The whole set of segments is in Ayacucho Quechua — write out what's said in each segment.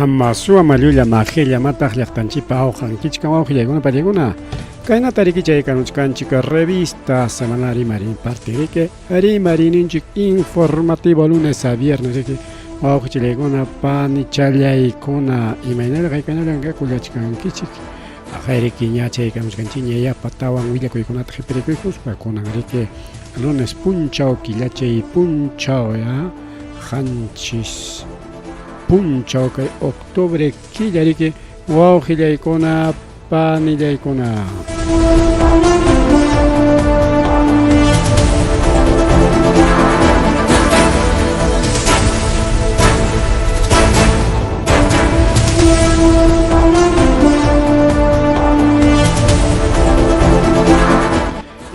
Ama suwa mallulla majilla mataq llaqtanchikpa awqan kichkan wawqillaykuna pallaykuna. Kaynata riki chay kanuchkanchik revista semanal rimari parte riki rimarininchik informativo lunes a viernes riki wawqichillaykuna panichallaykuna imaynalla haykañallan kakullachkankichik. Aqay riki ña chay kanuchkanchikña yapa tawan willakuykunata qhipirikuykuspa kunan riki lunes punchaw killachay punchaw ya qanchis punchaw kay octubre killa riki wawqillaykuna panillaykuna.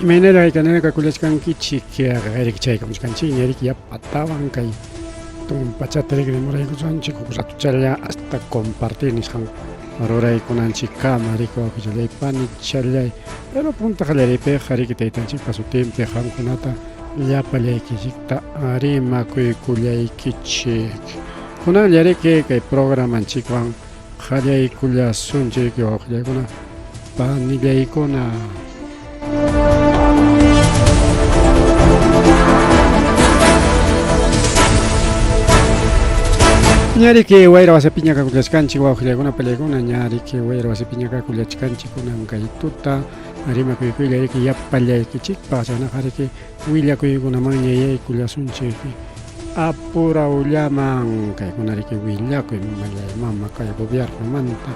Imaynaraq haykanaraq kakullachkankichik chaykamuchkanchikña riki yapatawan kay tumpachata riki rimuraykusunchik huk ratuchalla hasta compartir nisqan ruraykunanchikkama riki wawqichallay panichallay pero punta qallariypiqa riki taytanchikpa sutinpi qamkunata llapallaykichikta rimakuykullaykichik kunanlla riki kay programanchikwan qallaykullasunchik wawqillaykuna panillaykuna. Ñariki wayra wasipiña kakullachkanchik wawqillaykuna pallaykuna ñariki wayra wasipiña kakullachkanchik kunan kay tuta rimakuykuylla riki yapallaykichikpaq chaynaqa riki willakuykunamanña yaykullasunchik apurawllaman kaykuna riki willakuy mamallay mama kay gobiernomanta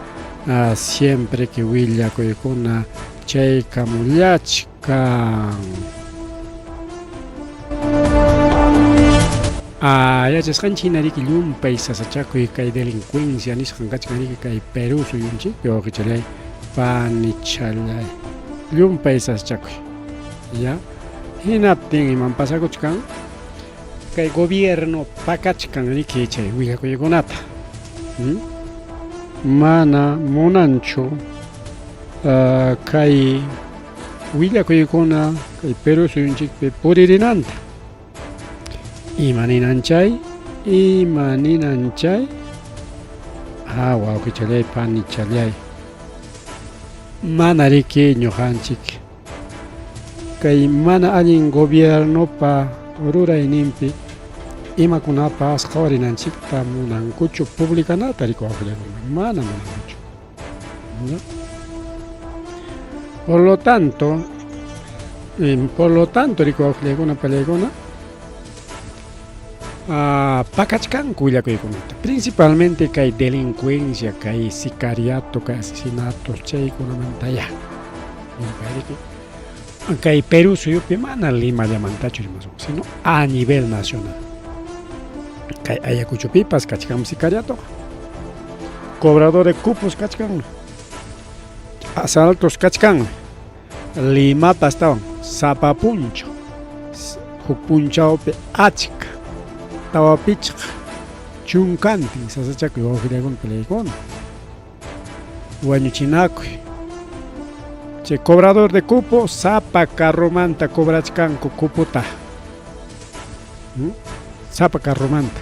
siempre que willakuykuna chaykamullachkan. Yachasqanchik hina riki llumpay sasachakuy kay delincuencia nisqan kachkan riki kay Perú suyunchikpi wawqichallay panichallay llumpay sasachakuy ya hinaptin iman pasakuchkan kay gobierno pakachkan riki chay willakuykunata mana munanchu kay willakuykuna kay Perú suyunchikpi puririnanta. Ima ninan chay? Ima ninan chay? Ah, wawqichallay, panichallay. Mana riki ñuqanchik kay mana allin gobiernopa rurayninpi imakunapas qhawarinanchikta munankuchu publicanata riki wawqillaykuna, mana munankuchu. ¿No? Por lo tanto, por lo tanto, riki wawqillaykuna pallaykuna, pakachkanku willakuykunata. Principalmente kay delincuencia, kay sicariato, kay asesinatos, chaykunamantaya. Kay Perú suyupi mana Limallamantachu rimasun, sino a nivel nacional. Kay Ayacuchopipas kachkanmi sicariatoqa. Cobrador de cupos kachkanmi. Asaltos kachkanmi. Limapas tawan sapa punchaw. Huk punchawpi achka tawa pichqa chunkantin sasachakuy wawqillaykuna peleaykuna. Wañuchinakuy. Chay cobrador de cupo sapa carromanta cobrachkanku cupota. Sapa carromanta.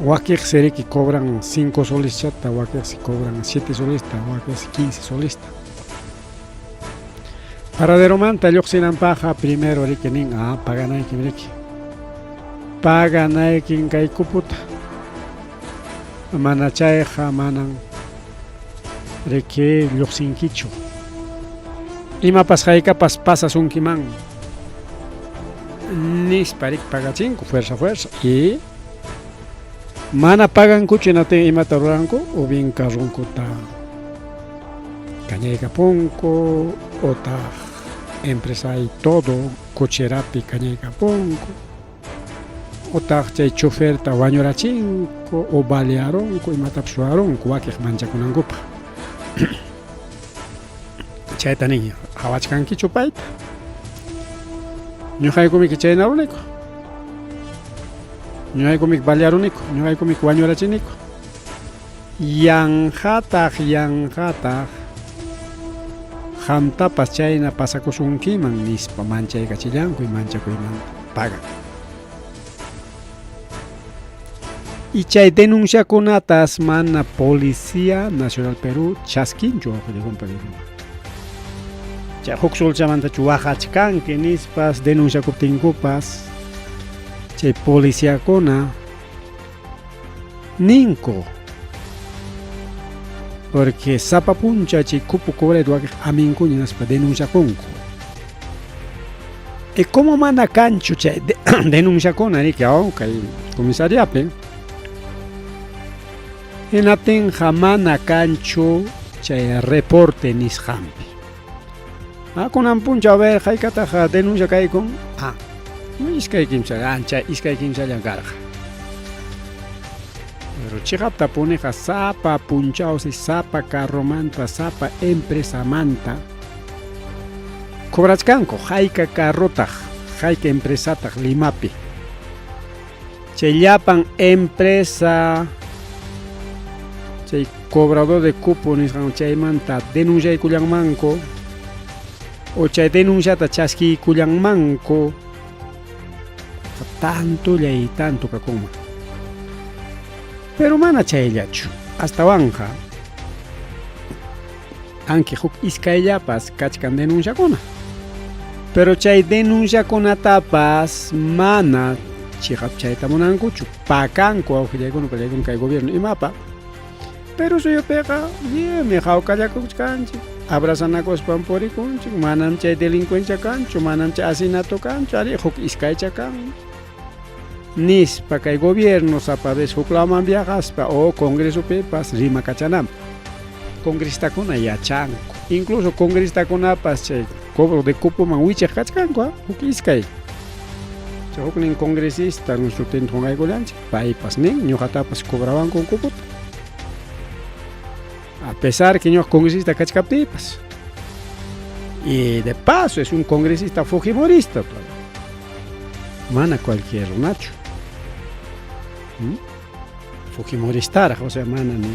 Wakiqsi riki cobran 5 soleschata, wakiqsi cobran 7 solesta, wakiqsi 15 solesta. Paraderomanta lluqsinanpaqqa primero riki nin, paganaykim riki. Paganaykin kay cupota. Mana chayqa manan riki lluqsinkichu. Imapas haykapas pasasunkiman nispa riki pagachinku fuerza fuerza y mana pagankuchu hinaptin imata ruranku o bien carronkuta kañaykapunku otaq empresa y todo cocherapi kañaykapunku otaq chay choferta wañurachinku o balearunku imatapas ruwarunku wakiq manchakunankupaq. Chayta nin, qhawachkankichu payta? Ñuqaykumiki chaynaruniku. Ñuqaykumiki balearuniku, ñuqaykumiki wañurachiniku. Yanqataq, yanqataq qamtapas chayna pasakusunkiman nispa manchaykachillanku y manchakuymanta pagan. Y chay denunciakunatas mana Policía Nacional Perú chaskinchu wawqillaykunpa. Chay huk sulchamantachu waqachkanki nispas denunciakuptinkupas chay policiakuna ninku porque sapa puncha chay cupo cobrayta wakiq aminkuña nispa denunciakunku. Y como mana kanchu chay denunciakuna riki aw kay comisariapi hinaptinqa mana kanchu chay reporte nisqanpi. Ah, kunan punchaw a ver haykataq denuncia kaykun? Ah, 2 3 ancha 2 3llam karqa. Pero chiqaptapuniqa sapa punchawsi sapa carromanta, sapa empresamanta cobrachkanku hayka carrotaq, hayka empresataq Limapi. Chay llapan empresa chay cobrador de cupo nisqan chaymanta denunciaykullanmanku o chay denunciata chaskiykullanmanku tantolla y tanto kakunman. Pero mana chayllachu, astawanqa anki huk iskayllapas kachkan denunciakuna. Pero chay denunciakunatapas mana chiqapchayta munankuchu, pakanku wawqillaykuna pallaykuna kay gobierno imapa. Pero suyupiqa lliwmi hawkallakuchkanchik, abrazanakuspan purikunchik, manam chay delincuencia kanchu, manam chay asesinato kanchu, ari huk iskaycha kan. Nispa kay gobierno sapa vez huk lawman viajaspa o congresopipas rimakachananpaq. Congresistakuna yachanku, incluso congresistakunapas chay cobro de cupoman wichaq kachkanku, huk iskay. Chay huknin congresista sutinta qunqaykullanchik, paypas nin ñuqatapas cobrawanku cupota. A pesar que ñuqa congresista kachkaptiypas. Y de paso es un congresista fujimorista todavía. Mana cualquier runachu. Fujimoristaraq, o sea, mana ni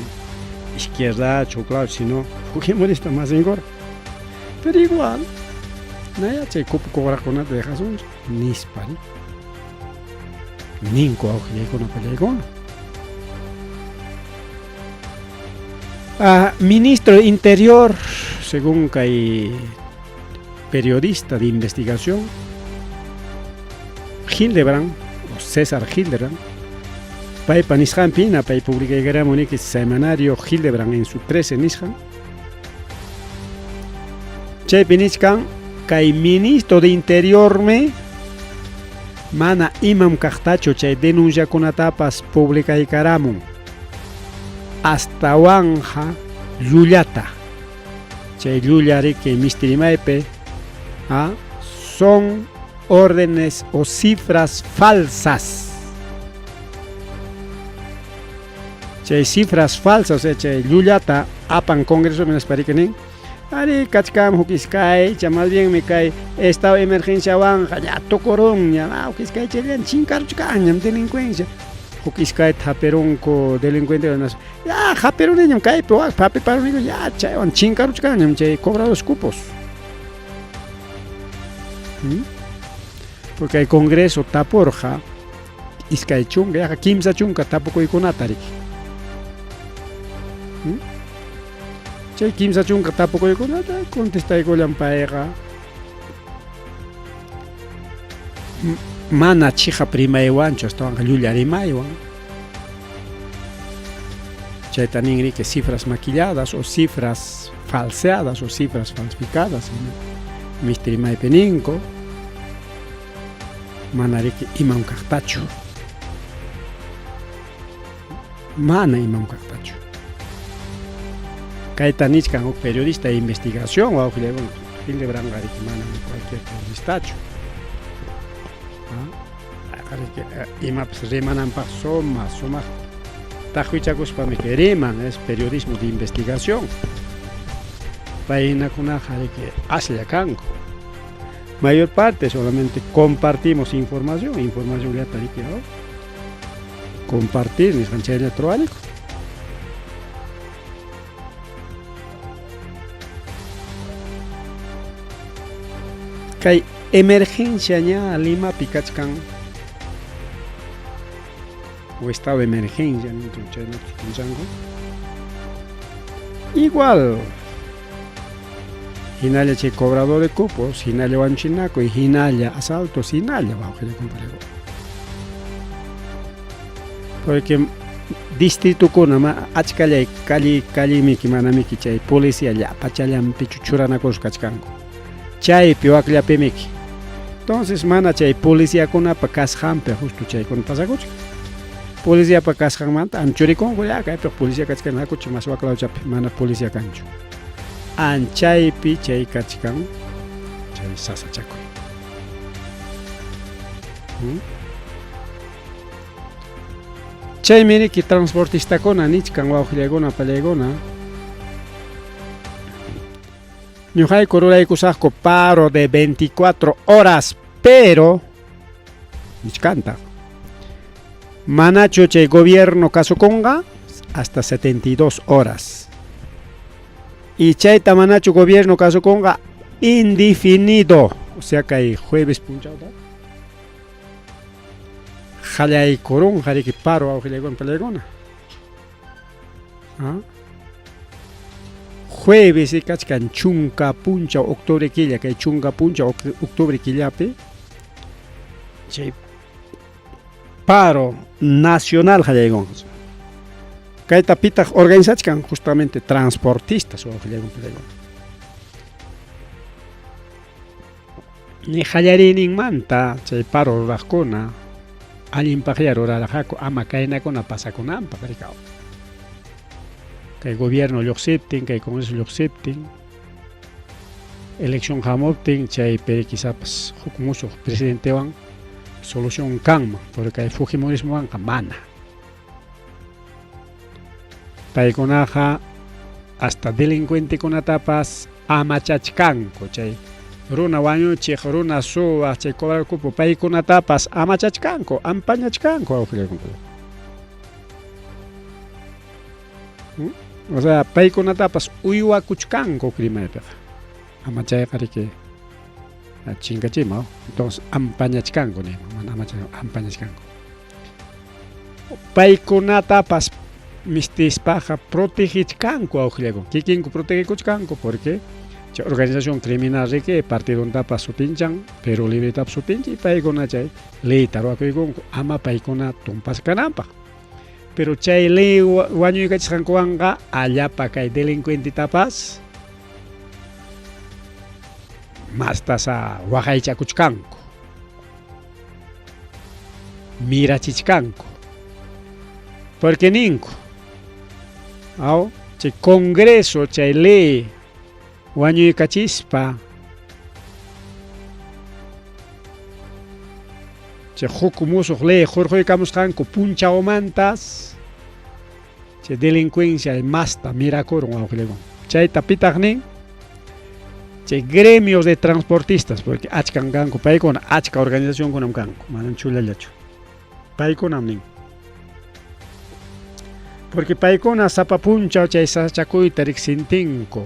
izquierdachu, huklachu, sino fujimorista masinkura. Pero igual, naya chay cupo cobraqkunata dejasunchik nispa ninku wawqillaykuna pallaykuna. Ah, ministro de Interior, según kay periodista de investigación, Hildebrand, o César Hildebrand, paypa nisqanpi hina pay publicaykaramun niki semanario Hildebrand en su 13 nisqan. Chaypi nichkan kay ministro de Interiormi mana imam kaqtachu chay denunciakunatapas publicaykaramun. Astawanja llullata. Chay llulla riki mistirimaypi son órdenes o cifras falsas. Chay cifras falsas, o sea, chay llullata apan congreso nispa riki nin ari kachkan huk iskay, más bien me kay estado de emergencia wanja ya tukurunña, huk iskay chayllan chinkaruchkanñam delincuencia. Huk iskayta hapirunku delincuente ya hapiruniñam kaypi wak hapiparuniku ya chaywan chinkaruchkanñam chay cobradores cupos. Porque el Congreso tapurqa 20 yaqa 30 tapukuykunata riki. Chay 30 tapukuykunata contestaykullan payqa mana chiqap rimaywanchu astawanqa llulla rimaywan. Chayta nin riki cifras maquilladas o cifras falseadas o cifras falsificadas. Misti rimaypi ninku mana riki imam kaqtachu. Mana imam kaqtachu. Kayta nichkan huk periodista de investigación wawqillaykuna Hildebrandqa riki mana cualquier periodistachu. Payqa riki imapas rimananpaq sumaq sumaq taqwichakuspami riman, es periodismo de investigación. Paykunaqa riki aslla kanku. Mayor parte solamente compartimos información, información llata riki, ¿no? Compartir nisqan chayllata ruwaniku. Kay emergencia ña Limapi kachkan. O estado de emergencia chaynata sutichanku. Igual hinalla chay cobrador de cupos, hinalla wañuchinakuy, hinalla asaltos, hinalla wawqillakuna. Porque distritukuna ma achkallay calle callemiki manamiki chay policía llapachallanpichu churanakusqa kachkanku. Chaypi wakllapimiki. Entonces mana chay policiakunapa kasqanpi justo chaykuna pasakuchkan. Policiapa kasqanmanta anchurikunku ya kaypi policía kachkan hakuchi mas waklawchapi mana policía kanchu. Anchaypi chay kachkan chay sasachakuy. Chaymi riki transportistakuna nichkan wawqillaykuna pallaykuna. Ñuqayku ruraykusaqku paro de 24 horas, pero nichkantaq. Manachu chay gobierno kasukunqa hasta 72 horas. Y chayta manachu gobierno kasukunqa indefinido. O sea kay jueves punchawta qallaykurunqa riki paro wawqillaykuna pallaykuna. ¿Ah? Jueves kachkan chunka punchaw octubre killa, kay chunka punchaw octubre killapi chay paro nacional qallaykunqa. Kayta pitaq organizachkan justamente transportistas wawqillaykuna pallaykuna. Ni qallariyninmanta chay paro ruraqkuna allinpaqlla rurarqaku ama kaynakuna pasakunanpaq rikaw. Kay gobierno lluqsiptin, kay congreso lluqsiptin, elección hamuptin chaypi quizás huk musuq presidentewan solución kanman, porque kay fujimorismowanqa mana. Paykunaqa hasta delincuentekunatapas amachachkanku chay runa wañuchiq, runa suwaq, chay cobrar cupo paykunatapas amachachkanku, ampañachkanku wawqillaykuna. O sea, paykunatapas uywakuchkanku rimaypiqa. Amachayqa riki chinkachima, entonces ampañachkanku niyman, mana amachay ampañachkanku. Paykunatapas mistispaqa protegichkanku wawqillaykuna, kikinku protegikuchkanku porque chay organización criminal riki partiduntapas sutinchan, Perú Libretapas sutinchan y paykuna chay leyta ruwakuykunku ama paykuna tumpasqa kananpaq. Pero chay ley wañuykachisqankuwanqa allapa kay delincuentetapas mastasa waqaychakuchkanku, mirachichkanku. Porque ninku, aw, chay congreso chay ley wañuykachispa chay huk musuq ley hurquykamusqanku punchawmantas chay delincuencia masta mirakurun wawqillaykuna. Chayta pitaq nin chay gremios de transportistas, porque achkan kanku paykuna, achka organizacionkunam kanku, manam chullallachu. Paykunam nin. Porque paykuna sapa punchaw chay sasachakuyta riqsintinku.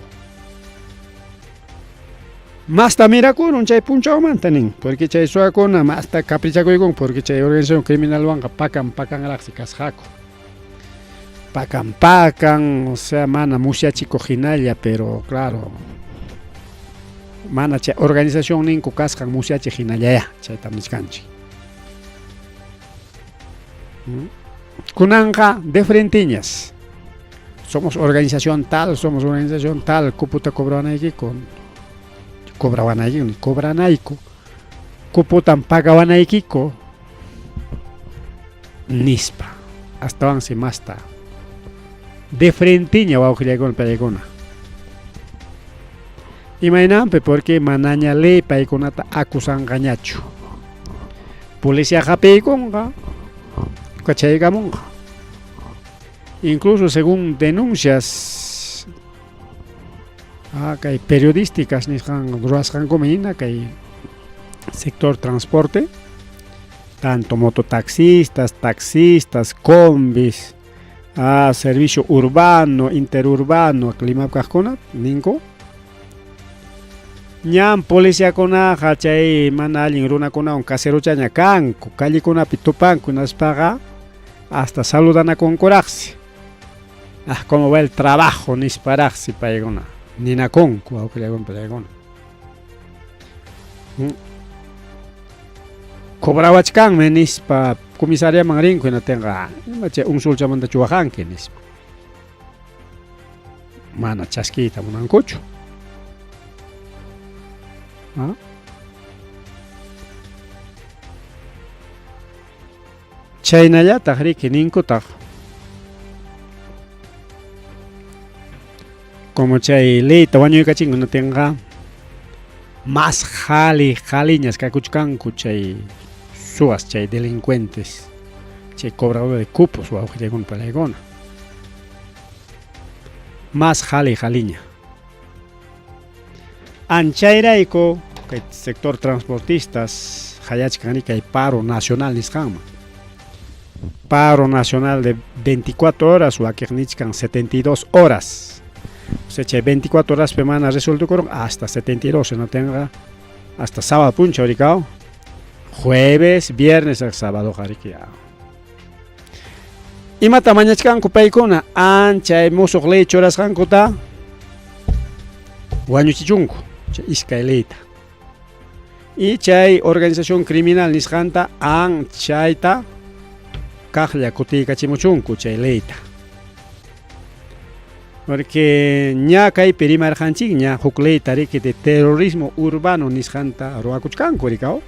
Masta mirakurun chay punchawmanta nin, porque chay suwakuna masta caprichakuykunku, porque chay organización criminalwanqa pakan pakanraqsi kasqaku. Pakan pakan, o sea, mana musyachikuq hinalla, pero claro, mana chay organización ninku kasqan musyachiq hinallaya, chaytam nichkanchik. Kunanqa de frenteñas. Somos organización tal, somos organización tal, cuputa cobranaykiku, cobrawanaykiku, cobranayku, cuputan pagawanaykiku, nispa. Astawansi masta. De frenteña wawqillaykuna pallaykuna. Imaynanpi porque manaña ley paykunata acusanqañachu. Policía hapiykunqa, kachaykamunqa. Incluso según denuncias kay periodísticas nisqan ruwasqankuman hina kay sector transporte, tanto mototaxistas, taxistas, combis, servicio urbano, interurbano, Limapi kaqkuna ninku ñan policiakunaqa chay mana allin runakunawan caserochaña kanku, callekunapi tupanku hinaspaqa Hasta saludanakunkuraqsi. Ah, cómo va el trabajo nisparaqsi paykuna ninakunku wawqillaykuna pallaykuna. Cobrawachkanmi nispa comisariaman rinku hinatinqa ima chay un solchamantachu waqanki nispa. Mana chaskiyta munankuchu. ¿Ah? Chaynallataq riki ninkutaq como chay leyta wañuykachinku natinqa más qhali qhaliñas kakuchkanku chay suwas chay delincuentes chay cobrador de cupos wawqillaykuna palaykuna más qhali qhaliña Anchayrayku kay sector transportistas qayachkan kay paro nacional nisqanman. Paro nacional de 24 horas wakiq nichkan 72 horas. O sea, chay 24 horas pe mana resuelto hasta 72 hinatinqa hasta sábado punchaw rikaw. Jueves, viernes, sábado qariki. Imata mañachkanku paykuna? Anchay musuq ley churasqankuta wañuchichunku chay iskay leyta. Y chay organización criminal nisqanta anchayta kaqlla kutiykachimuchunku chay leyta. Porque ña kaypi rimarqanchikña huk leyta riki de terrorismo urbano nisqanta ruwakuchkanku rikaw.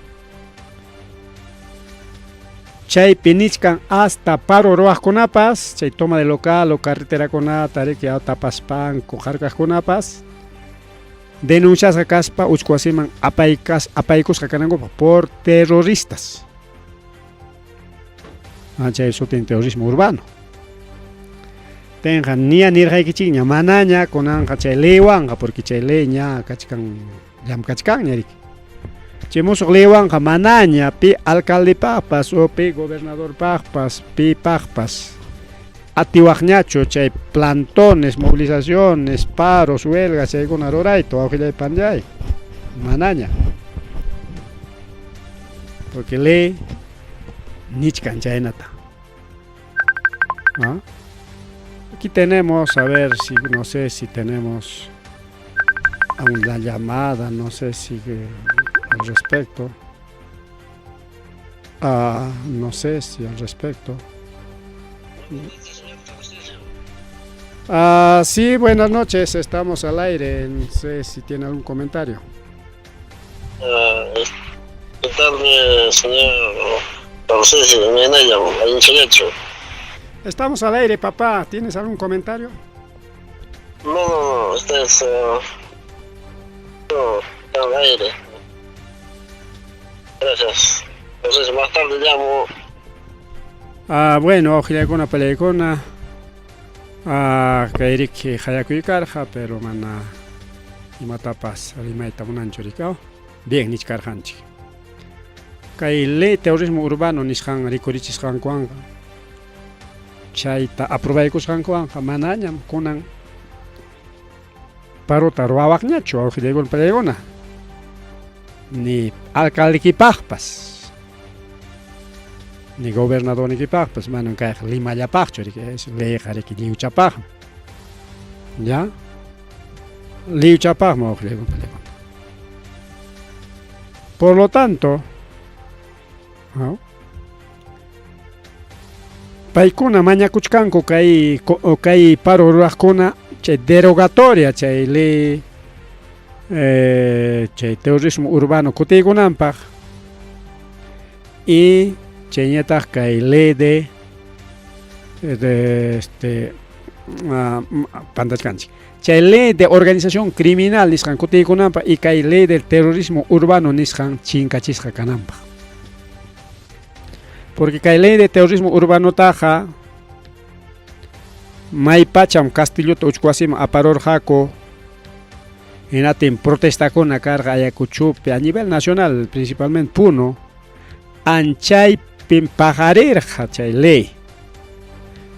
Chaypi nichkan hasta paro ruwaqkunapas, chay toma de local o carreterakunata riki tapaspanku harkaqkunapas denunciasqa kaspa uchku wasiman apaykas apaykusqa kanankupaq por terroristas. Ah, chay sutin terrorismo urbano. Tenqa nia nirqaykichikña manaña kunanqa chay leywanqa porque chay ley ña kachkan llamkachkanña riki. Chay musuq leywanqa manaña pi alcaldepaqpas o pi gobernadorpaqpas pipaqpas atiwaqñachu chay plantones, movilizaciones, paros, huelgas chaykuna rurayta wawqillay panillay manaña. Porque ley nichkan chaynata. ¿Ah? Aquí tenemos, a ver si, no sé si tenemos una llamada, no sé si al respecto. Ah, no sé si al respecto. Ah, sí, buenas noches, estamos al aire, no sé si tiene algún comentario. Ah, ¿qué tal, señor Tarcisio? Estamos al aire, papá. ¿Tienes algún comentario? No, no, no, este es no, está al aire. Gracias. Entonces, más tarde llamo. Ah, bueno, wawqillaykuna palaykuna ah, kayriki qayakuykarqa, pero mana imatapas rimayta munanchu rikaw. Bien nichkarqanchik. Kay ley terrorismo urbano nisqan rikurichisqankuwanqa chayta aprobaykusqankuwanqa manañam kunan parota ruwawaqñachu wawqillaykuna palaykuna ni alcaldekipaqpas ni gobernadornikipaqpas manam kayqa Limallapaqchu riki leyqa riki lliwchapaqmi ya lliwchapaqmi wawqillaykuna palaykuna. Por lo tanto, ¿no? Paykuna mañakuchkanku kay kay paro ruraqkuna chay derogatoria chay ley chay terrorismo urbano kutiykunanpaq y chayñataq kay ley de este pantachkanchik chay ley de organización criminal nisqan kutiykunanpaq y kay ley del terrorismo urbano nisqan chinkachisqa kananpaq. Porque kay ley de terrorismo urbanotaqa maypacham Castillota uchku wasiman aparurqaku hinatin protestakuna karqa Ayacuchopi a nivel nacional principalmente Puno anchaypim paqarirqa chay ley.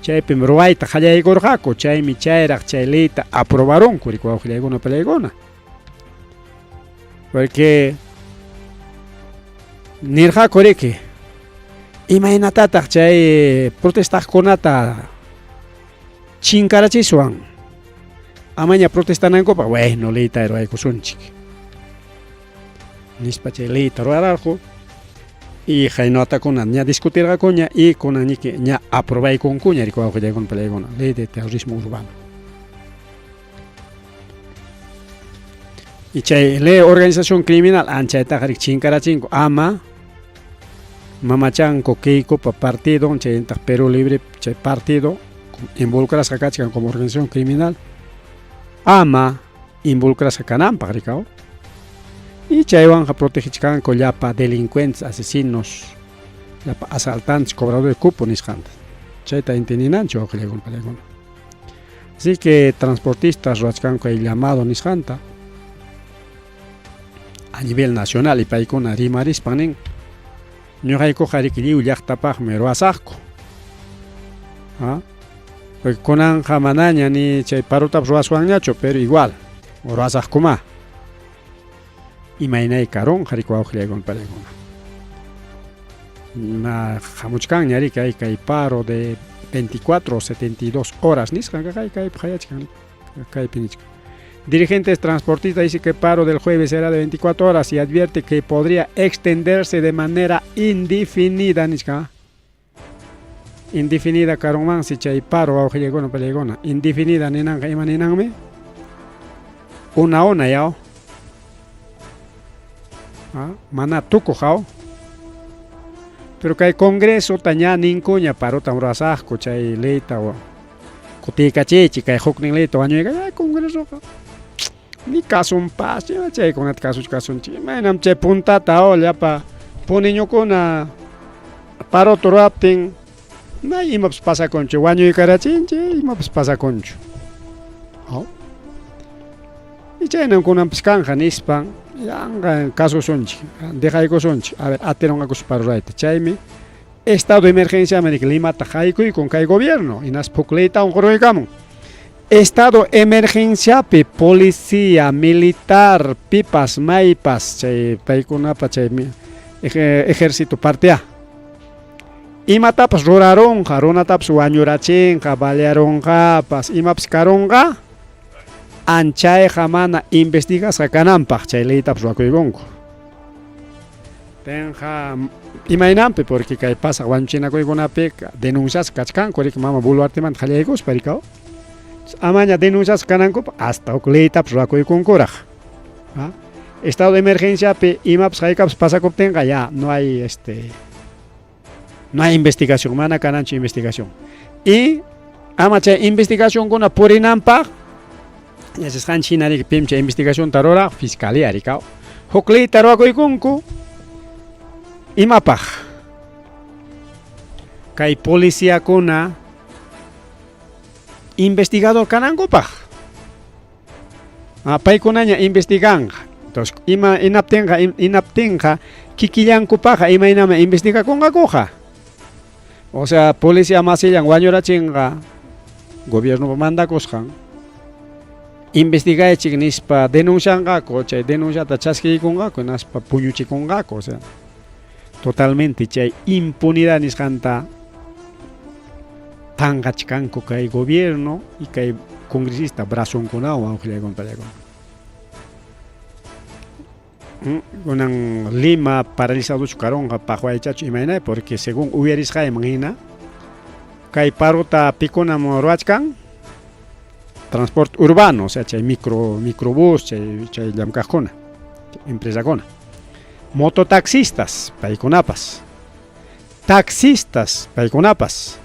Chaypim ruwayta qallaykurqaku chaymi chayraq chay leyta aprobarunku riki wawqillaykuna palaykuna. Porque nirqaku riki Imaynatataq chay protestaqkunata chinkarachiswan amaña protestanankupaq? Bueno, leyta ruwaykusunchik nispa chay leyta ruwararqu y haynawatakuna ña discutirqakuña y kunan ñiki ña aprobaykunkuña riki wawqillaykuna palaykuna ley de terrorismo urbano. Y chay ley organización criminal anchaytaqa riki chinkarachinku ama mamachanku Keikopa partido chayntaq Perú Libre chay partido involucrasqa kachkan como organización criminal ama involucrasqa kananpaq rikaw y chaywanqa protegichkanku llapa delincuentes, asesinos, llapa asaltantes, cobradores de cupo nisqanta. Chayta entendinanchik wawqillaykuna palaykuna. Así que transportistas ruwachkanku kay llamado nisqanta a nivel nacional y paykuna rimarispan nin ñuqaykuqa riki lliw llaqtapaqmi ruwasaqku. ¿Ah? Porque kunanqa manaña ni chay parotapas ruwaswanñachu, pero igual ruwasaqkumá. Imaynay karunqa riki wawqillaykuna palaykuna. Ma hamuchkanña riki kay kay paro de 24 o 72 horas nisqan kay kaypi qayachkan kaypi nichkan. Dirigentes transportistas dicen que paro del jueves será de 24 horas y advierte que podría extenderse de manera indefinida nichkan. Indefinida karunmansi chay paro wawqillaykuna palaykuna. Indefinida ninanqa ima ninanmi? Una una yaw. ¿Ah? Mana tukuq haw. Pero kay congreso ta ña ninkuña parotam ruwasaqku chay leyta kutiykachiychik kay huknin leyta wañuyqa ya congresoqa ni kasunpas ima chaykunata kasuchkasunchik imaynam chay puntata o llapa puniñukuna parota ruwaptin may imapas pasakunchu wañuykarachinchik imapas pasakunchu oh. Y chaynam kunanpas kanqa nispan yanqa kasusunchik dejaykusunchik a ver atirunqakus paro rurayta chaymi estado de emergenciaman riki Limata haykuykun kay gobierno hinaspa huk leytawan quruykamun estado emergenciapi policía militar pipas maypas chay paykunapa chay ejército partea imatapas rurarunqa runatapas wañurachinqa balearunqapas imapas karunqa anchayqa mana investigasqa kananpaq chay leytapas ruwakuykunku. Tenqa imaynanpi porque kay pasaq wañuchinakuykunapi denunciasqa kachkanku riki mama Boluartemanta qallaykuspa rikaw. Amaña denunciasqa kanankupaq hasta huk leytapas ruwakuykunkuraq. ¿Ah? Estado de emergenciapi imapas haykapas pasakuptinqa ya no hay este no hay investigación, mana kananchu investigación. Y ama chay investigacionkuna purinanpaq yachasqanchik hina riki pim chay investigacionta ruraq fiscalía rikaw. Huk leyta ruwakuykunku imapaq kay policiakuna investigador kanankupaq. Ah, paykunaña investiganqa. Entonces, ima inaptinqa inaptinqa kikillankupaqqa imaynama investigakunqakuqa. O sea, policía masillan wañurachinqa gobiernopa mandakusqan investigaychik nispa denuncianqaku, chay denunciata chaskiykunqaku hinaspa puñuchikunqaku, o sea, totalmente chay impunidad nisqanta tanqachkanku kay gobierno y kay congresista brazonkunawan wawqillaykuna pallaykuna. Kunan Lima paralizadochu karunqa paqwaychachu imaynay porque según uyarisqayman hina kay parota pikunam ruwachkan transporte urbano, o sea chay micro microbús chay chay llamkaqkuna empresakuna mototaxistas paykunapas taxistas paykunapas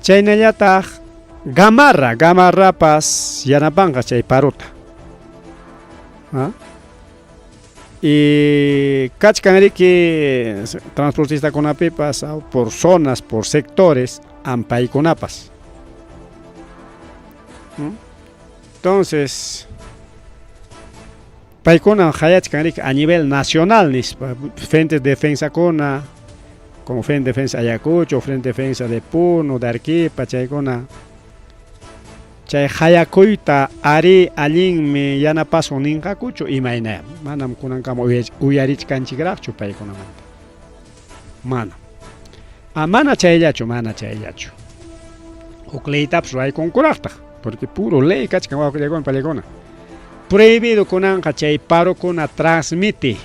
chaynallataq gamarra gamarrapas yanapanqa chay parota. ¿Ah? Y kachkan riki transportistakunapipas por zonas, por sectores ampaykunapas. Entonces, paykunam qayachkan riki a nivel nacional nispa, frente de defensakuna, como Frente de Defensa Ayacucho, Frente de Defensa de Puno, de Arequipa, chaykuna chay qayakuyta ari allinmi yanapasun ninqakuchu imaynayam, manam kunankama uyarichkanchikraqchu paykunamanta. Manam. Ah, mana chayllachu, mana chayllachu. Huk leytapas ruwaykunkuraqtaq, porque puro ley kachkan wawqillaykuna pallaykuna. Prohibido kunanqa chay parokuna transmiti.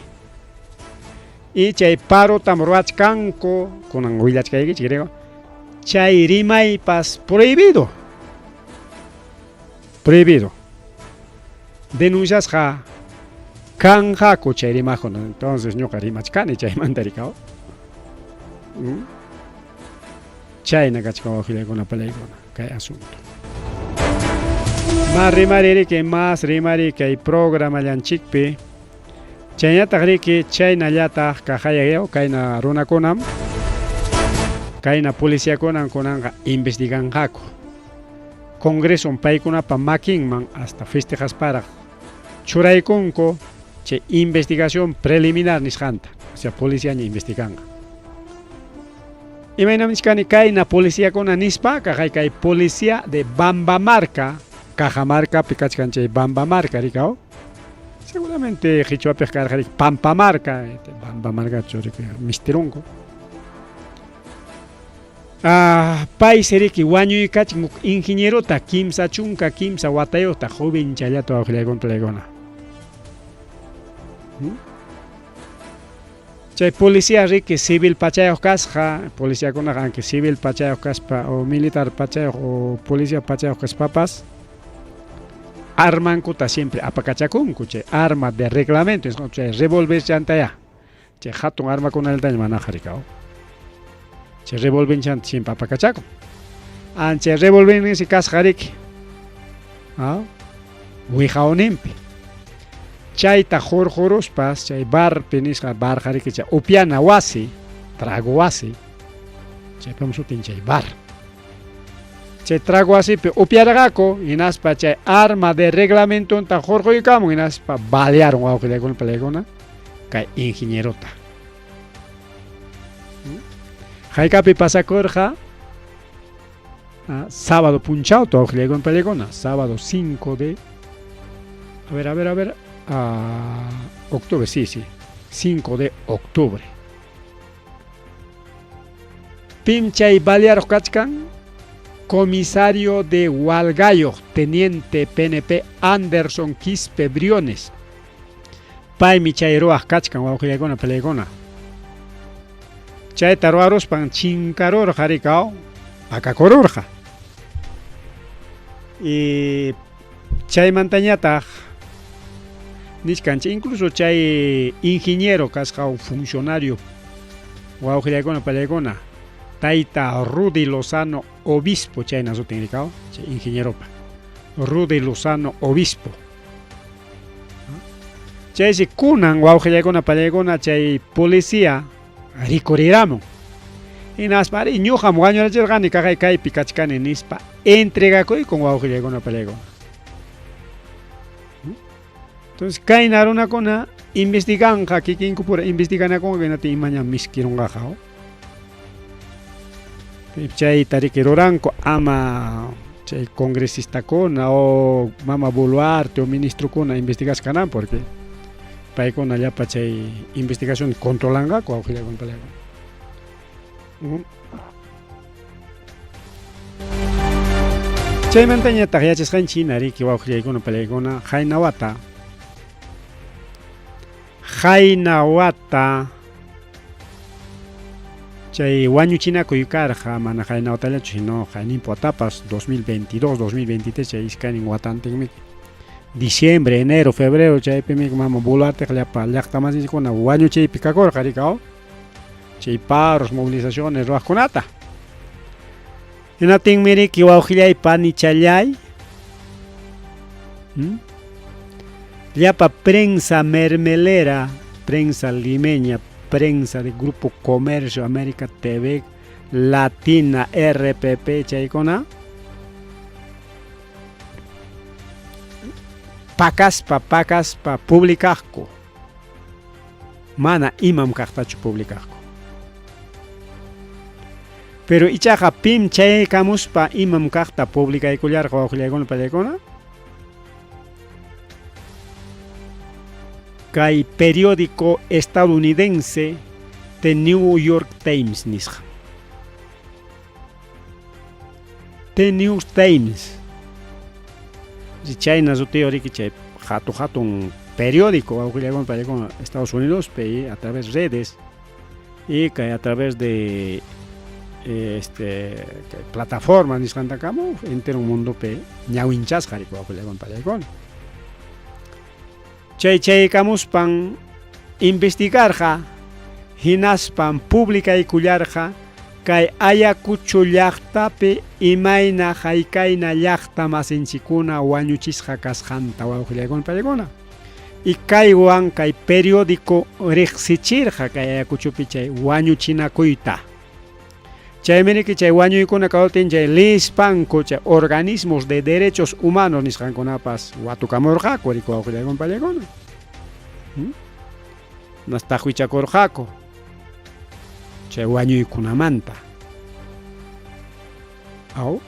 Y chay parotam ruwachkanku, kunan willachkaykichik griego, chay rimaypas prohibido. Prohibido. Denunciasqa kanqaku chay rimaqkuna. Entonces ñuqa rimachkani chaymanta rikaw. Chayna kachkan wawqillaykuna palaykuna kay asunto. Mas rimari riki, mas rimari kay programallanchikpi. Chaynataq riki chaynallataq kaqayayaw kayna runakunam kayna policiakunam kunanqa investiganqaku. Congresom paykunapa makinman hasta festejasparaq churaykunku chay investigación preliminar nisqanta, o sea policiaña investiganqa. Imaynam nichkani kayna policiakuna nispa kaqay kay policía de Bambamarca, Cajamarcapi kachkan chay Bambamarca rikaw. Seguramente qichwapiq karqa riki Pampamarca, Bambamarcachu riki mistirunku. Ah, paysi riki wañuykachin huk ingenierota 33 watayuqta joven challata wawqillaykuna palaykuna. Chay policía riki civil pachayuq kasqa, policiakunaqa aunque civil pachayuq kaspa o militar pachayuq o policía pachayuq kaspapas armankuta siempre apakachakunku, chay arma de reglamento, chay revólver chantaya. Chay hatun armakunallataña manaqa rikaw. Chay revólver chanta siempre apakachakun. An chay revólver kasqa riki. Ah, wiqawninpi. Chayta hurquruspas chay barpi nisqa barqa riki chay upyana wasi, trago wasi, chaypam sutin chay bar. Chay trago wasipi upyarqaku hinaspa chay arma de reglamentonta hurquykamun hinaspa balearon wawqillaykuna palaykuna kay ingenierota. Haykapi pasakurqa? Sábado punchawta wawqillaykuna palaykuna, sábado 5 de a ver, a ver, a ver, octubre, sí, sí, 5 de octubre. Pim chay balearuq kachkan? Comisario de Hualgayoq, teniente PNP Anderson Quispe Briones. Paymi chay ruwaq kachkan wawqillaykuna palaykuna. Chayta ruwaruspan chinkarurqa rikaw, pakakururqa. Y chaymantañataq nichkanchik incluso chay ingeniero kasqa un funcionario wawqillaykuna palaykuna, tayta Rudy Lozano Obispo chayna sutin rikaw, chay ingenieropa. Rudy Lozano Obispo. Chaysi kunan wawqillaykuna palaykuna chay policía rikuriramun. Hinaspa ari ñuqam wañurachirqani kaqay kaypi kachkani nispa entregakuykun wawqillaykuna palaykuna. Entonces kayna runakuna investiganqa kikinkupura investiganakunqa hinaptin imañam miskirunqaqa. Chayta riki ruranku ama chay congresistakuna o mama Boluarte o ministrokuna investigasqa kanan porque paykuna llapa chay investigación controlanqaku wawqillaykuna palaykuna. Chaymantañataq yachasqanchik hina riki wawqillaykuna palaykuna qayna wata qayna wata chay wañuchinakuy karqa mana qayna watallachu sino qayninpa watapas 2022 2023 chay iskaynin watantinmi diciembre, enero, febrero chaypimi mama Boluarteqa llapa llaqtamasinchikkuna wañuchiypi kakurqa rikaw chay paros, movilizaciones ruwaqkunata. Hinaptinmi riki wawqillay panichallay llapa prensa mermelera, prensa limeña, prensa de Grupo Comercio, América TV, Latina, RPP chaykuna pakaspa pakaspa publicaqku. Mana imam kaqtachu publicaqku. Pero ichaqa pim chayaykamuspa imam kaqta publicaykullarqa wawqillaykuna pallaykuna? Kay periódico estadounidense The New York Times nisqa. The New Times. Chayna sutiyuq riki chay hatu hatun periódico wawqillaykuna paykuna Estados Unidos a través redes y kay a través de este plataforma nisqantakama entero mundopi ñawinchasqa riki wawqillaykuna paykuna. Chay chaykamuspan investigarqa hinaspan publicaykullarqa kay Ayacucho llaqtapi imayna haykayna llaqta masinchikuna wañuchisqa kasqanta wawqillaykuna paykuna. Y kaywan kay periódico riqsichirqa kay Ayacuchopi chay wañuchinakuyta. Chaymi riki chay wañuykuna kawtin chay lispanku chay organismos de derechos humanos nisqankunapas watukamurqaku riki wawqillaykuna paykuna. Nas taqwichakurqaku chay wañuykunamanta. Aw.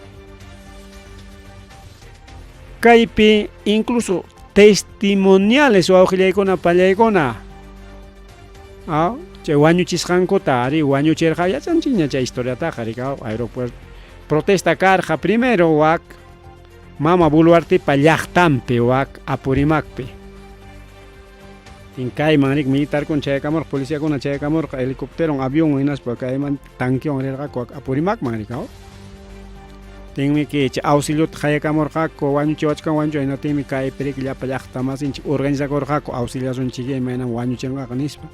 Kaypi incluso testimoniales wawqillaykuna pallaykuna. Aw, chay wañuchisqankuta ari wañuchirqa yachanchikña chay historiataqa riki aeropuerto protesta karqa primero wak Mama Boluartepa llaqtanpi wak Apurímacpi. Tin kayman rik militarkuna chaykamurqa, policiakuna chaykamurqa, helicópteron, avión hinaspa kayman tanquewan rirqaku wak Apurímacman riki. Tinmi ki chay auxiliota qayakamurqaku wañuchiwachkan wañuchi hinaptinmi kaypi riki llapa llaqta masinchik organizakurqaku auxiliasunchik imaynam wañuchinqaku nispa.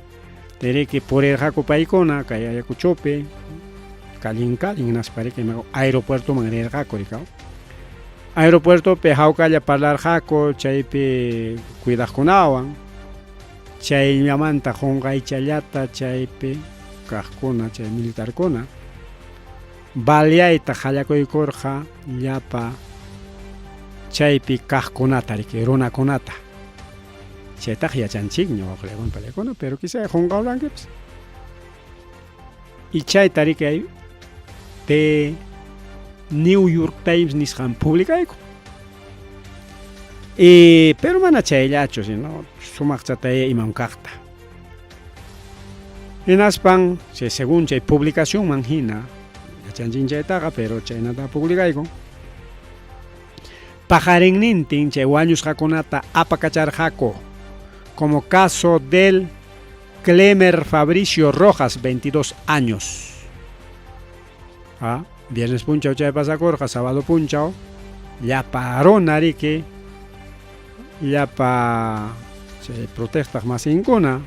Tiriki purirqaku paykuna kay Ayacuchopi kallin kallin hinaspa riki aeropuertoman rirqaku riki. Aeropuertopi hawkalla parlarqaku chaypi cuidaqkunawan chayllamanta qunqaychallata chaypi kaqkuna chay militarkuna baleayta qallakuykurqa llapa chaypi kaqkunata riki runakunata. Chaytaqa yachanchikña wawqillaykuna pallaykuna pero quizá qunqawlankipas. Y chayta riki hay The New York Times nisqan publicayku. Y pero mana chayllachu sino sumaqchataya imam kaqta. Hinaspan chay según chay publicacionman hina yachanchik chaytaqa pero chaynata publicayku. Paqarinnintin chay wañusqakunata apakacharqaku como caso del Clemer Fabricio Rojas, 22 años. Ah, viernes punchaw chay pasakurqa, sábado punchaw llapa runa riki llapa chay protestaq masinkuna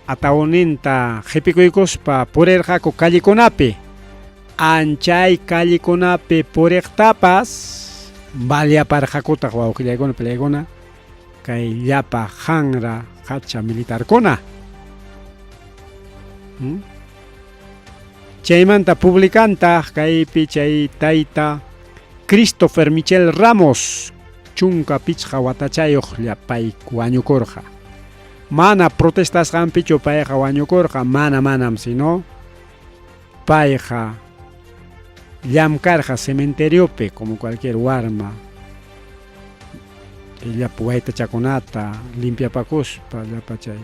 atawninta qhipikuykuspa purirqaku callekunapi. Anchay callekunapi puriqtapas baleaparqakutaq wawqillaykuna palaykuna kay llapa hanra hacha militarkuna. Chaymanta publicantaq kaypi chay tayta Christopher Michel Ramos 15 watachayuq llapay wañukurqa. Mana protestasqanpichu payqa wañukurqa, mana manam, sino payqa llamkarqa cementeriopi como cualquier warma. Llapa waytachakunata limpiapakuspa, llapa chay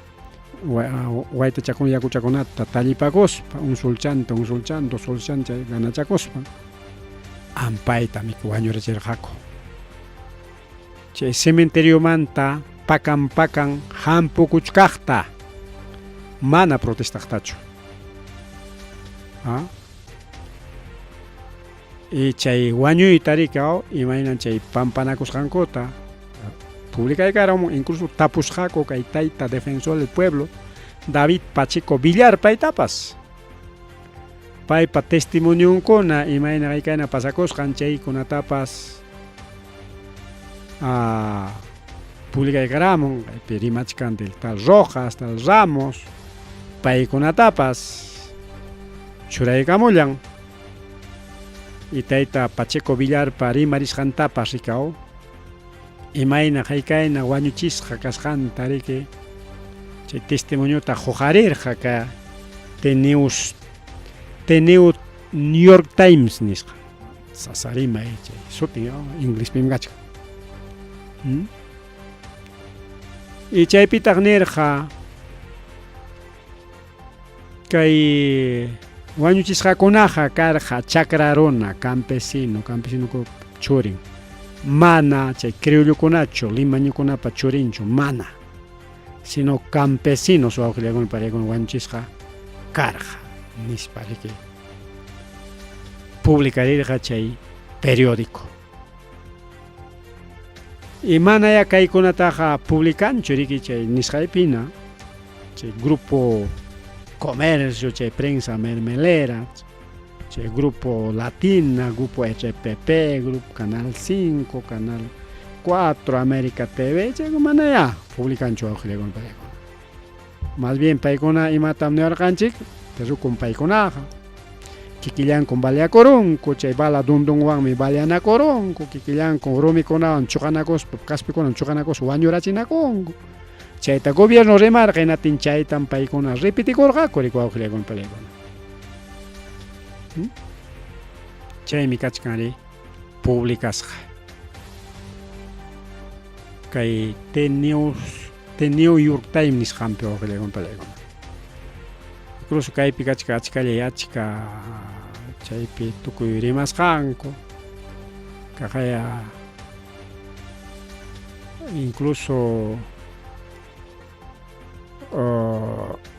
waytachakuna yakuchakunata tallipakuspa, un sulchanta, un sulchan, dos sulchan chay ganachakuspa ampayta wañurachirqaku. Chay cementeriomanta pakan pakan hampukuchkaqta mana protestaqtachu. Y chay wañuyta riki imaynan chay pampanakusqankuta publicaykaramun, incluso tapusqaku kay tayta defensor del pueblo David Pacheco Villar paytapas. Paypa testimonionkuna imayna haykayna pasakusqan chaykunatapas publicaykaramun, kaypi rimachkan del tal Rojas, tal Ramos, paykunatapas churaykamullan. Y tayta Pacheco Villarpa rimarisqantapas rikaw imayna haykayna wañuchisqa kasqanta riki chay testimoniota huqarirqa ka The News The New York Times nisqa. Sasa rimay chay sutin inglespim kachkan. Y chaypitaq nirqa kay Wañuchisqakunaqa karqa chakra runa, campesino, campesinokunap churin. Mana chay criollokunachu, limañukunapa churinchu, mana. Sino campesinos wawqillakuna pariakuna wañuchisqa karqa, nispa riki publicarirqa chay periódico. Y manaya kaykunataqa publicanchu riki chay nisqaypina, chay grupo Comercio, chay prensa mermelera, chay grupo Latina, grupo RPP, grupo Canal 5, Canal 4, América TV, chayku manaya publicanchu wawqillakuna paykuna. Más bien paykuna imatam niwarqanchik, rukun paykunaqa. Kikillankum baleakurunku, chay bala dundunwanmi baleanakurunku, kikillankum rumikunawan chuqanakuspa, kaspikunawan chuqanakuspa wañurachinakunku. Chayta gobierno rimarqa, hinatin chaytam paykuna repitikurqaku, riku wawqillakuna paykuna. Chaymi kachkan ri publicasqa. Kay The News, The New York Times nisqanpi wawqillakuna paykuna. Incluso kaypi kachka achkallay achka chaypi tukuy rimasqanku. Kaqaya incluso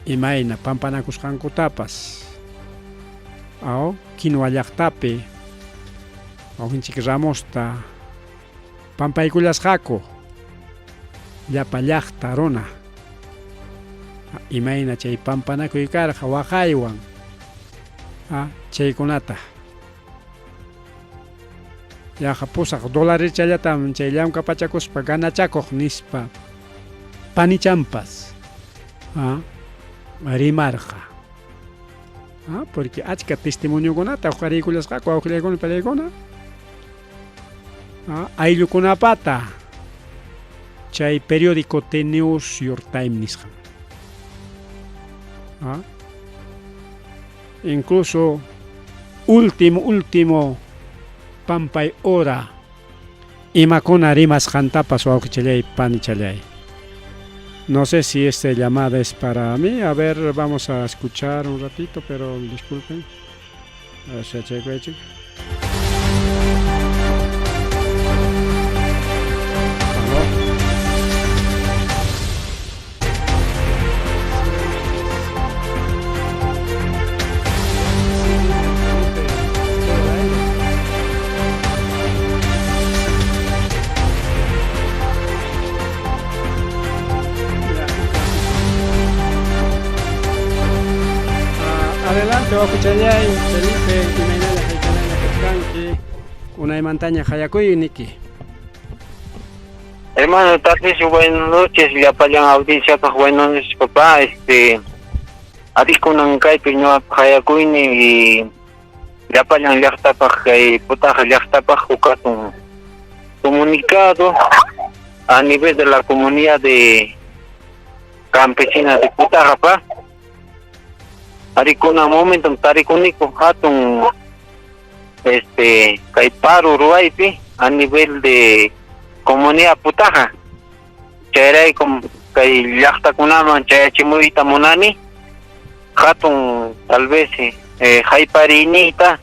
imayna pampanakusqankutapas aw Quinua llaqtapi wawqinchik Ramosta pampaykullasqaku llapa llaqta runa imayna chay pampanakuy karqa waqaywan chaykunata yaqa pusaq dolarichallatam chay llamkapachakuspa ganachakuq nispa panichampas rimarqa. Porque achka testimoniokunata huqariykullasqaku wawqillaykuna palaykuna ayllukunapata chay periódico The News Your Time nisqan. Incluso último último pampay hora imakuna rimasqantapas wawqichallay panichallay. No sé si esta llamada es para mí. A ver, vamos a escuchar un ratito, pero disculpen. A ver si Adelante, wawqichallay, Felipe, imaynalla haykanalla kachkanki, unaymantaña hayakuy niki. Hermano Tarcisio, buenas noches, llapallan audienciapaq buenas noches, papá. Adikunan kaypi ñuqapaq hayakuyni y llapallan llaqtapaq kay Putaja llaqtapaq huk hatun comunicado a nivel de la comunidad de campesina de Putaja, pa. Arikuna momentum tarikuniku hatun kay paro ruwaypi a nivel de comunidad Putaja. Chayraykum kay llaqtakunaman chayachimuyta munani hatun tal vez haypariniyta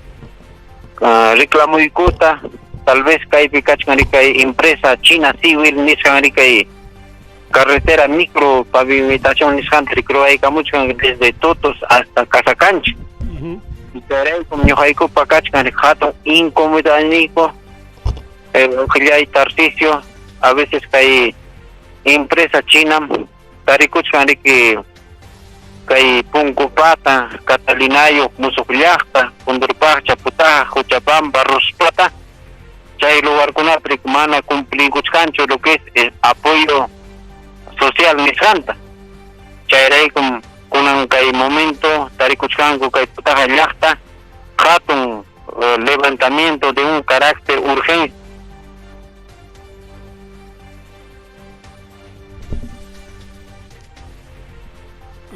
reclamuykuta tal vez kaypi kachkan rikay empresa China Civil nisqan rikay carretera micro pavimentación nisqanta ruwaykamuchkan desde Totos hasta Casacancha. Chayraykum ñuqaykupa kachkan hatun incomodidadniyku qillay Tarcisio a veces kay empresa China tarikuchkan riki kay Punkupata, Catalinayo, Musuq llaqta, Kundurpaqcha, Putaja, Huchapampa, Ruspata, chay lugarkunapi mana cumplikuchkanchu lo que es el apoyo social nisqanta. Chayraykum kunan kay momento tarikuchkanku kay Putaja llaqta hatun levantamiento de un carácter urgente.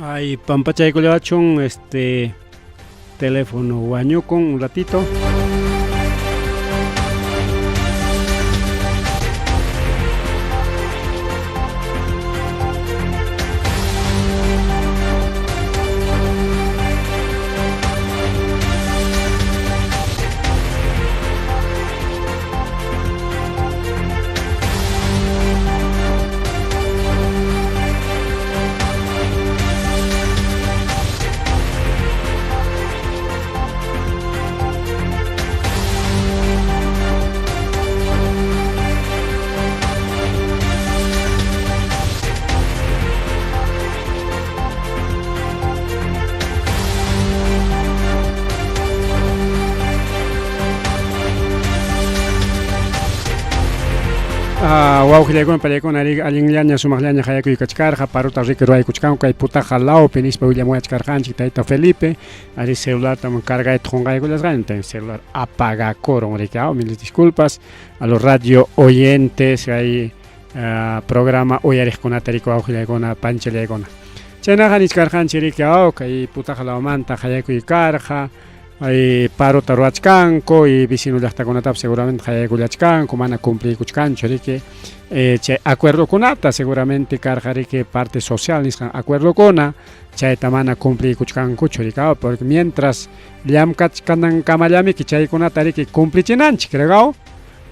Ay, pampachaykullawachun, teléfono wañukun un ratito. Wawqillaykuna pallaykuna allinllaña sumaqllaña hayakuy kachkarqa paruta riki ruwaykuchkanku kay putaqa lawpi nispa willamuwachkarqanchik tayta Felipe ari celularta cargayta qunqaykullasqaña celular apagakurun riki mil disculpas a los radio oyentes hay programa uyariqkunata riki wawqillaykuna panchallaykuna chaynaqa nichkarqanchik riki kay putaqa lawmanta hayakuy karqa ay parota ruwachkanku y vecino llaqtakunatapas seguramente hayaykullachkanku mana cumpliykuchkanchu riki chay acuerdokunata seguramente karqa riki parte social nisqan acuerdokuna chayta mana cumpliykuchkankuchu riki porque mientras llamkachkanankamallamiki chaykunata riki cumplichinanchik rikaw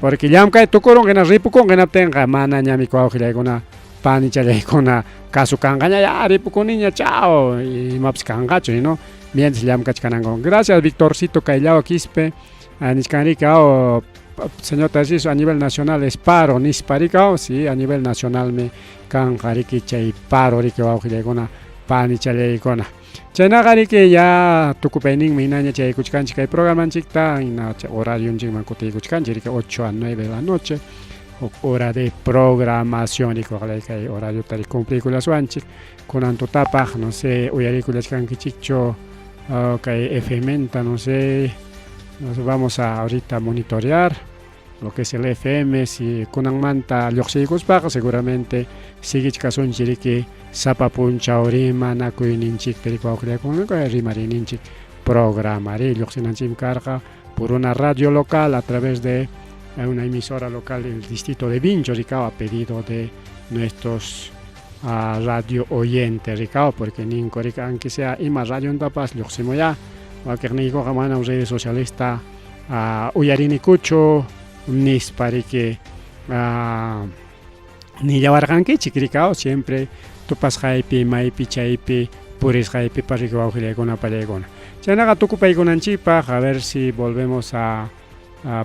porque llamkay tukurun hina ripukun hinaptinqa mana ñami wawqillaykuna panichallaykuna kasu kanqaña ya ripukuniña chao imapas kanqachu no mientras llamkachkananku. Gracias Victorcito Callao Quispe nichkanrika señor Tarcisio a nivel nacional es paro nispa rika sí a nivel nacional me kanqa riki chay paro riki wawqillaykuna panichallaykuna chaynaqa riki ya tukupayninmi hinaña chaykuchkanchik kay programanchikta hina horarionchikman kutiykuchkanchik riki 8 a 9 de la noche huk hora de programación riki ojalá kay horariota cumpliykullasuanchik kunan tutapaq no sé uyariykullachkankichikchu kay FM no sé nos vamos a ahorita monitorear lo que es el FM si kunanmanta lluqsiykuspaqa seguramente siguichkasunchik riki sapa punchaw rimanakuyninchikpi riki wawqillaykuna rimariyninchik programa ri lluqsinanchikmi karqa por una radio local a través de una emisora local del distrito de Vincho, Ricao, a pedido de nuestros radio oyentes, Ricao, porque ninko rika aunque sea ima radio tapas lluqsimuya wakiqniykuqa manam redes socialista uyarinikuchu nispa riki nillawarqankichik rikao siempre tupasqaypi maypi chaypi purisqaypipas riki wawqillaykuna pallaykuna chaynaqa tukupaykunanchikpaq a ver si volvemos a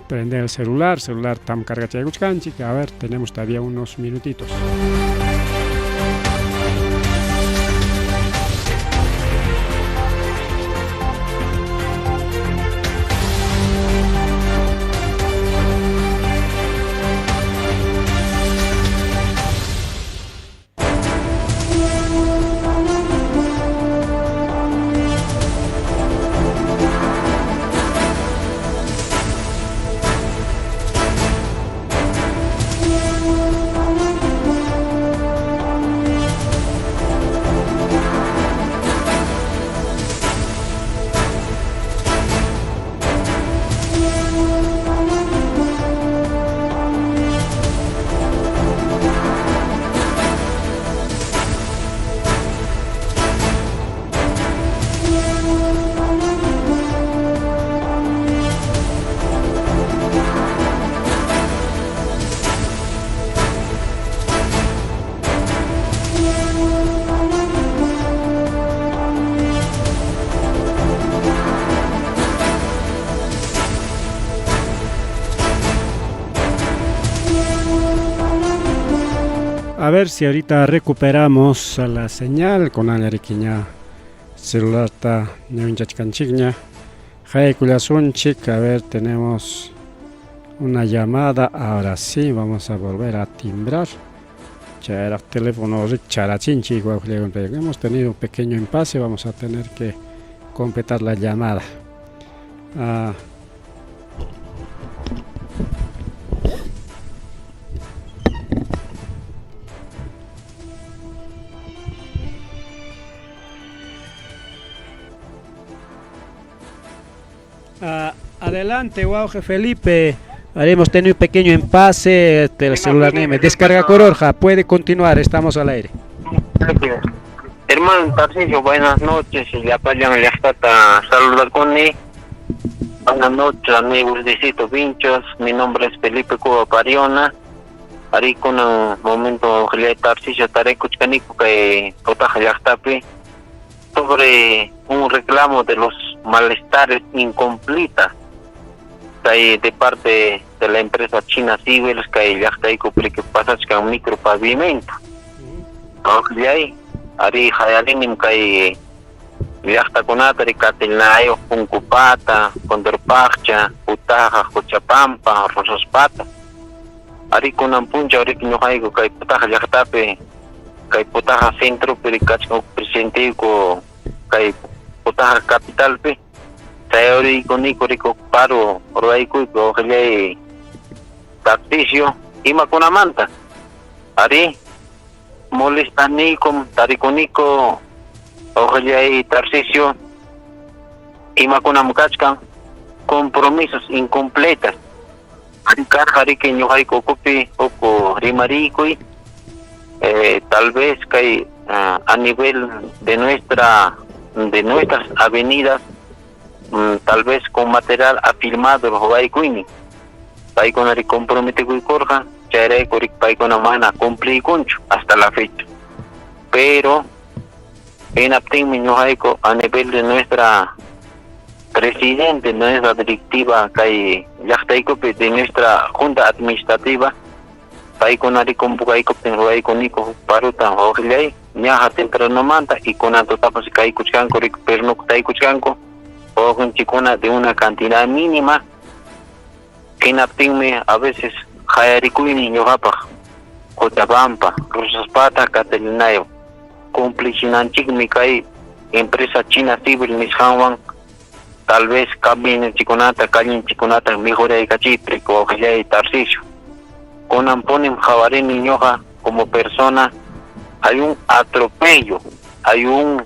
prender el celular, celular tam cargachaykuchkanchik, a ver, tenemos todavía unos minutitos. A ver si ahorita recuperamos la señal con allarikiña celularta ñawinchachkanchikña haykullasunchik. A ver, tenemos una llamada. Ahora sí, vamos a volver a timbrar. Chayraq teléfono rikcharachinchik. Hemos tenido un pequeño impasse, vamos a tener que completar la llamada. Adelante, wawqi Felipe. Hemos tenido un pequeño impasse del celular me descarga Cororja, puede continuar, estamos al aire. Hermano Tarcisio, buenas noches. Llapallan llaqtata saludakuni. Buenas noches, amigos de Distrito Vinchos. Mi nombre es Felipe Cuba Pariona. Ari kunan momento Tarcisio tarikuchkaniku kay Putaqa llaqtapi sobre un reclamo de los malestares incompletas kay de parte de la empresa China Civil kay llaqtayku que pasachkan micropavimento. Ari ari hayarinim kay llaqtakunata rikatilnayo Punkupata, Condorpaccha, Putaja, Cochapampa, Rosaspata. Arí kunan punchaw riki ñuqayku kay Putaja llaqtapi, kay Putaja centropi riki kachkan huk presidenteyku kay Putaja capitalpi, chayuriykuniku riki huk paro ruraykuyku wawqillay Tarcisio, imakunamanta? Arí, molestaniykum tarikuniku wawqillay Tarcisio, imakunam kachkan compromisos incompletas. Karqa riki ñuqayku ukupi huk rimariykuy, tal vez kay a nivel de nuestra de nuestras avenidas, tal vez con material afirmado ruwaykuynin. Paykuna riki comprometekuykurqa, chayrayku riki paykuna mana cumpliykunchu hasta la fecha. Pero hinaptinmi ñuqayku a nivel de nuestra presidente, nuestra directiva kay llaqtaykupi de nuestra junta administrativa, paykuna riki convocaykuptin ruwaykuniku huk parota wawqillay ñaqa tempranomanta y kunan tutapas kaykuchkanku riki pernoctaykuchkanku wawqinchikkuna de una cantidad mínima. Hinaptinmi a veces qayarikuynin ñuqapaq Cochabamba, Rosaspata, Catalinayo cumplichinanchikmi kay empresa China Civil nisqanwan tal vez caminonchikkunata, callenchikkunata mejoraykachiypi wawqillay Tarcisio. Kunanpunim qawarini ñuqa como persona hay un atropello, hay un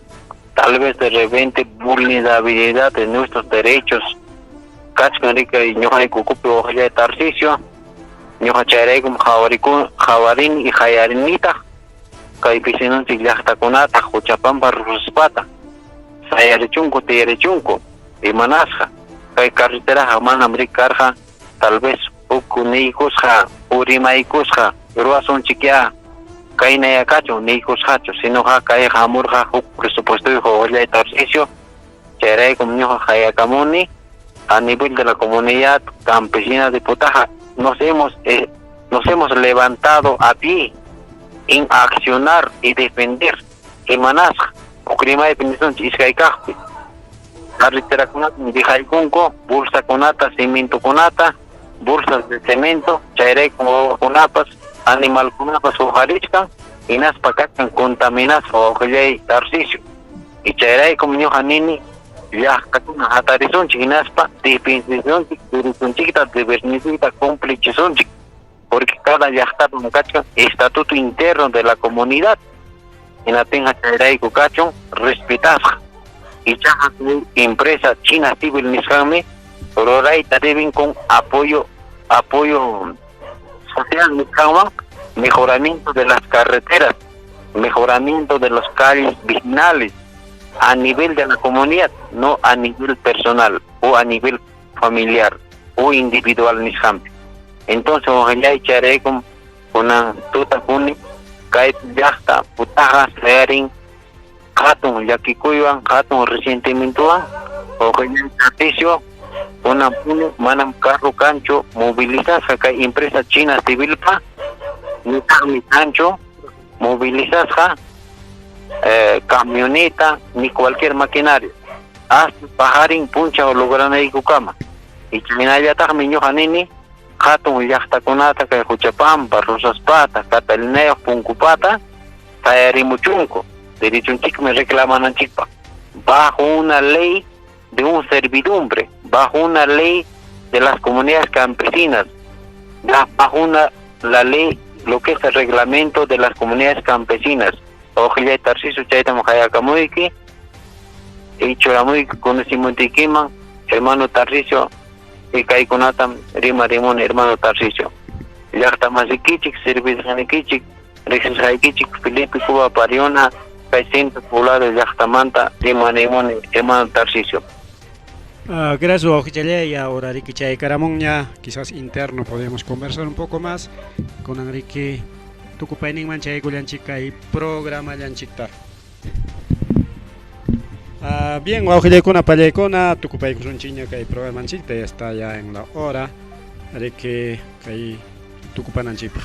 tal vez de repente vulnerabilidad de nuestros derechos kachkan riki ñuqayku ukupi wawqillay Tarcisio, ñuqa chayraykum qawarini y qayarinitaq kay vecinonchik llaqtakunata Quchapampa Rosaspata sayarichunku tiyarichunku imanasqa kay carreteraqa manam riki karqa tal vez huk niykusqa urimaykusqa ruwasunchikyá kaynaya kachun niykusqachu sinoqa kayqa hamurqa huk presupuestoyuq wawqillay Tarcisio, chayraykum ñuqa qayakamuni a nivel de la comunidad campesina de Putaja nos hemos levantado a pie en accionar y defender imanasqa huk rimaypi nisunchik iskay kaqpi carreterakunata dejaykunku bolsakunata cementokunata bolsas de cemento chayraykum wawakunapas animalkunapas huqarichkan hinaspa kachkan contaminasqa wawqillay Tarcisio y chayraykum ñuqa nini llaqtakuna hatarisunchik hinaspa defendesunchik derechonchikta deberninchikta cumplichisunchik porque cada llaqtapim kachkan estatuto interno de la comunidad hinaptinqa chayrayku kachun respetasqa ichaqa empresa China Civil nisqanmi rurayta deben con apoyo social nisqanwan mejoramiento de las carreteras, mejoramiento de las calles vecinales a nivel de la comunidad, no a nivel personal o a nivel familiar o individual nisqanpi. Entonces, wawqillay chayraykum kunan tutapuni kay llaqta Putaja sayarin hatun llakikuywan, hatun resentimientowan wawqillay Tarcisio, kunanpuni manam carro kanchu movilizasqa kay empresa China Civilpa nitaqmi kanchu movilizasqa camioneta ni cualquier maquinaria hasta paqarin punchaw logranaykukama y chaynallataqmi ñuqa nini hatun llaqtakunata kay Quchapampa, Rosaspata, Catalinayuq, Punkupata sayarimuchunku derechonchikmi reclamananchikpaq bajo una ley de un servidumbre, bajo una ley de las comunidades campesinas, bajo una la ley, lo que es el reglamento de las comunidades campesinas. Wawqillay Tarcisio chaytam qayakamuyki y churamuyki conocimientoykiman, hermano Tarcisio, y kaykunatam rimarimuni hermano Tarcisio. Llaqta masikichik, servisqanikichik, riqsisqaykichik Felipe Cuba Pariona, kay centro poblado llaqtamanta rimarimuni hermano Tarcisio. Gracias, wawqichallay. Ahora riki chaykaramunña, quizás interno podemos conversar un poco más con Enrique tukupayninman chaykullanchik kay programallanchikta. Bien, wawqillaykuna pallaykuna tukupaykusunchikña kay programanchikta, ya está ya en la hora riki kay tukupananchikpaq.